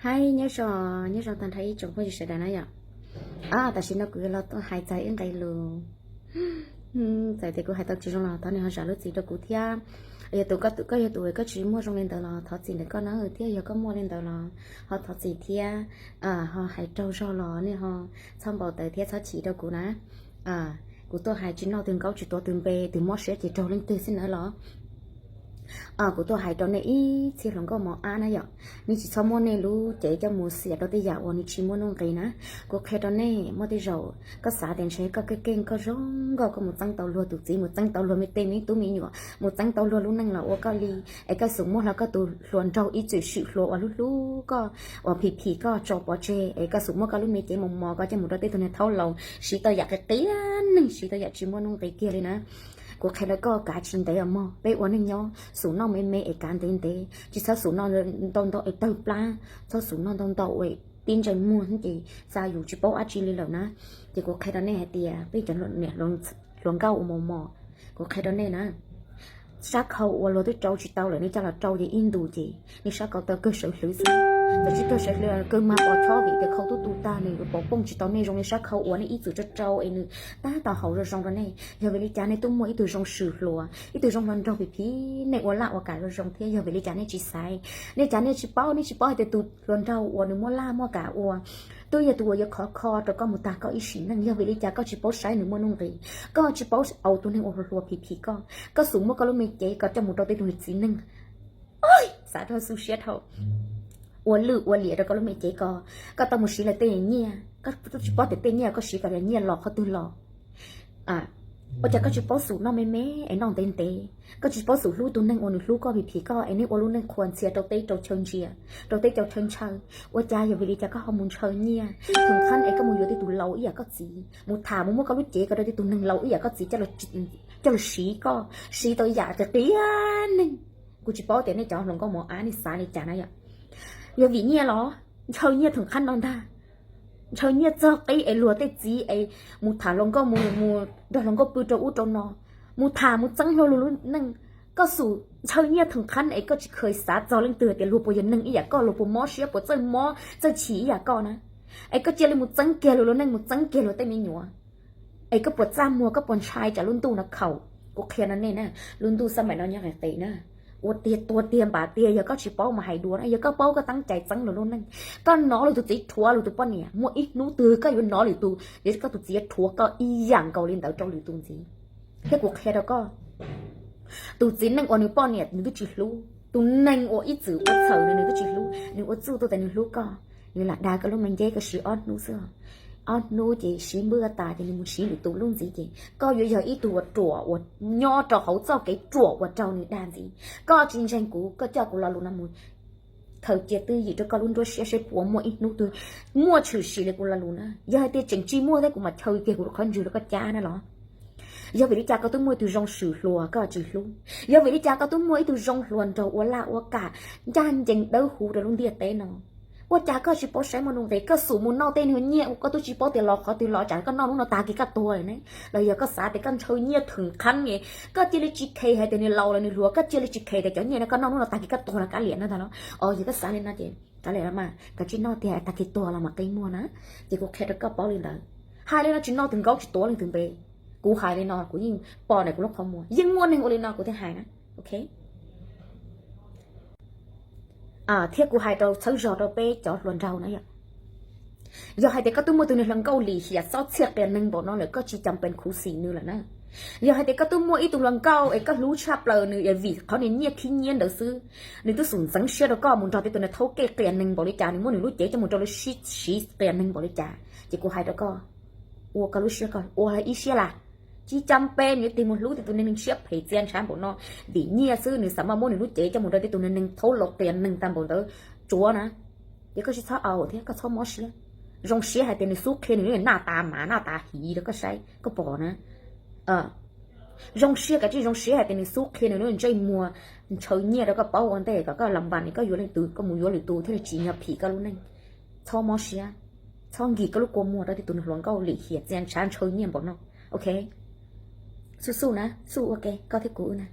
Hais nyob zoo, nyob zoo tag nrho ib tsoom phooj ywg sawv daws na yom. Tam sim no kuv yuav los hais txog ib nqe lus, txawm tias kuv hais tau tsis zoo los thov nej ho zam lub txim rau kuv thiab. Yog tus koj, koj yog tus koj tsis muaj zoo li ntawd los thov txim ntawm koj na, thiab yog koj muaj li ntawd los ho thov txim thiab. Ho hais raug zog los nej ho txhob npau taws thiab txhob chim rau kuv na. Kuv tuaj hais tsis noj tus nkaub tsis tuav tus npe, tus mob siab ces raug leej twg xwb na los. Kuv tuaj hais rau nej ib txhia hluas nkauj mos ab na yom, nej tsis txhob muab nej lub cev coj mus xiam rau tej yam uas nws tsis muaj nuj nqis na. Kuv qhia rau nej, muaj tej zaum koj xav tias ntshe koj keej keej koj zoo nkauj, koj mus txeeb tau luag tus txiv, mus txeeb tau luag me tej me tub me nyuam, mus txeeb tau luag lub neej los ua koj li, es koj xub muab hlo koj tus hluas nraug ib txwm swm hluas uas hlub hlub koj, uas phim phim koj tso pov tseg, es koj xub muab koj lub me cev mos mos koj coj mus rau tej tug niag thaub laus siv tau yam qia qia neeg, siv tau yam tsis muaj nuj nqis kiag li na. Kuv qhia rau koj, kav tsis ntev os mog, peb ua neej nyob xub noj me me es kav ntev ntev, tsis txhob xub noj ntau ntau es tawg plab, txhob xub noj ntau ntau es tib ntsais muag ces xa yus tsis paub dab tsi li lawm na. Ces kuv qhia rau nej hais tias peb cov niam hluas nkauj uas mos mos, kuv qhia rau nej na, sab khau uas luag twb rau tsis tau lawm nej coj los rau ces ib ntus ces nej sab khau tau kawg sawv hlwv xwb. Txawm tsis kawg sawv hlwv, kawg mag pos chob vim tias khau tub tu tag nws yuav pov pooj tsis tau nej zoo li sab khau uas nej ib txwm rau rau es nws tab tom haus zoo zoo rau nej. Yog vim li cas nej twb muaj ib tug zoo swm hluas, ib tug zoo hluas nraug phim phim, nej ua laj ua kam zoo zoo thiab, yog vim li cas nej tsis xaiv? Nej cas nej tsis paub, nej tsis paub hais tias tus hluas nraug uas nws muaj laj muaj kam ua twb yog tus uas yuav khov kho rau koj mus tag koj ib sim neej? Yog vim li cas koj tsis paub saib nws muaj nuj nqis? Koj tsis paub au tus neeg uas hluas hluas phim phim koj, koj xub muab koj lub me cev koj coj mus rau tej tug txiv neej, xav rau xu siab dhau, ua lwj ua liam rau koj lub me cev ko, koj tau mus siv lawv tej nyiaj, koj tsis paub tias tej nyiaj koj siv ko yog nyiaj los qhov twg los. Ua cas koj tsis paub xub noj me me es noj ntev ntev? Koj tsis paub xub hlub tus neeg uas nws hlub koj phim phim koj es nej ua lub neej qhuas ntxhias rau teb rau chaw ntsia, rau teb rau chaw ntshaw? Ua cas yog vim li cas koj ho mus ntshaw nyiaj theem qhab es koj mus yuav tej tus laus ib yam koj txiv, mus tham mus muab koj lub cev ko rau tej tus neeg laus ib yam koj txiv coj los siv koj, siv tau yam qia qia neeg? Kuv tsis paub tias nej cov hluas nkauj mos ab nej xav li cas na yom. Yog vim nyiaj los ntshaw nyiaj theem qhab no ntag, ntshaw nyiaj txog qib es luag tej txiv es mus tham hluas nkauj, mus mus nrog hluas nkauj pw rau ub rau no, mus tham mus txeeb luag luag lub neej. Koj xub ntshaw nyiaj theem qhab es koj tsis kheev xav txog leej twg tias luag puas yog neeg ib yam koj, luag puas mob siab, puas txawj mob txawj chim ib yam koj na. Es koj cia li mus txeeb kiag luag lub neej, mus txeeb kiag luag tej me nyuam. Es koj puas txaj muag, koj puas ntshai tsam lub ntuj no khaum? Kuv qhia rau nej na, lub ntuj xab maim no nyob qis qis na. Ua tiag tuag tiag npam tiag, yog koj tsis paub mas hais dua na, yog koj paub koj teeb cai txeeb luag lub neej. Koj hnov luag tus txiv rhuav luag tus poj niam, muaj ib hnub twg koj yuav hnov lwm tus, yog koj tus txiv rhuav koj ib yam nkaus li ntawd rau lwm tus ntxiv. Thiab kuv qhia rau koj, tus txiv neej uas nws poj niam nws twb tsis hlub, tus neeg uas ib txwm ua txhaum nws, nws twb tsis hlub, nws ua txuj tuaj tias nws hlub koj, nws lam dag koj lub me nceb koj siv ob hnub xwb. Ob hnub ces siv npwj tas ces nws mus siv lwm tus lub ntxiv ces koj yuav yog ib tug uas ruam uas nyob rau hauv txoj kev ruam uas raug nws dag ntxiv. Koj tsis ntseeg kuv, koj coj kuv lo lus no mus khaws cia twj ywm rau koj lub nruab siab seb puas muaj ib hnub twg muaj tshwm sim li kuv lo lus na. Yog hais tias tseem tsis muaj thiab kuv mam chaw kiag kuv qhov ntswg rau koj cab na los. Yog vim li cas koj twb muaj ib tug zoo swm hluas koj tsis hlub? Yog vim li cas koj twb muaj ib tug zoo hluas nraug ua laj ua kam ncaj ncees dawb huv rau lub ntiaj teb no? Ua cas koj tsis paub saib muaj nuj nqis, koj xub mus noj tej nyiaj uas koj twb tsis paub tias los qhov twg los, tsam koj noj hnub no tag kis koj tuag lawm ne? Los yog koj xav tias koj ntshaw nyiaj theem qhab es koj cia li tsis kheev hais tias nws laus los nws hluas, koj cia li tsis kheev tias cov nyiaj no koj noj hnub no tag kis koj tuag los kav liam no ntag los? Os, yog koj xav li no ces kav liam los mas, koj tsis noj tiag, tag kis tuag los mam qi muag na. Ces kuv qhia rau koj paub li ntawd. Hais li no tsis noj tus nkaub tsis tuav leej twg npe. Kuv hais li no kuv yeej pom ntawm kuv lub qhov muag, yeej muaj neeg ua li no kuv thiaj hais na. Ok. Thiab kuv hais rau txhawb zog rau peb cov hluas nraug na yom. Yog hais tias koj twb muaj tus niag hluas nkauj lim hiam xob txhiaj qias neeg npaum no lawm, koj tsis cam pees khuv xim nws lawm na. Yog hais tias koj twb muaj ib tug hluas nkauj es koj hlub tshaj plaws nws es vim qhov niag nyiaj khib nyiab ntawd xwb, nws twb xub ntxeev siab rau koj mus nrog tej tus niag thaub kej qias neeg npaum li cas, nws muab nws lub cev coj mus rau lawv sib siv qias neeg npaum li cas, ces kuv hais rau koj, ua koj lub siab, koj ua ib siab las. Tsis cam pees nws yuav tig mus hlub tej tus niag neeg siab phem txia ntshav npaum no, vim nyiaj xwb nws xav mas muab nws lub cev coj mus rau tej tus niag neeg thaub laus qias neeg tag npaum ntawd tsuav na. Ces koj tsis txhob au thiab koj txhob mob siab. Zoo siab hais tias nws xub qhia nws lub naj tas mas naj tas hiv rau koj saib koj pom na. Zoo siab, kav tsij zoo siab hais tias nws xub qhia nws lub ntsej muag ntshaw nyiaj rau koj paub ua ntej kom koj las npas, koj yuav leej twg koj mus yuav lwm tus thiaj li tsim nyog phim koj lub neej. Txhob mob siab, txhob nkig koj lub kua muag rau tej tus niag hluas nkauj lim hiam txia ntshav ntshaw nyiaj npaum no. Ok, xub xub na, xub ua ke koj thiab kuv wb na.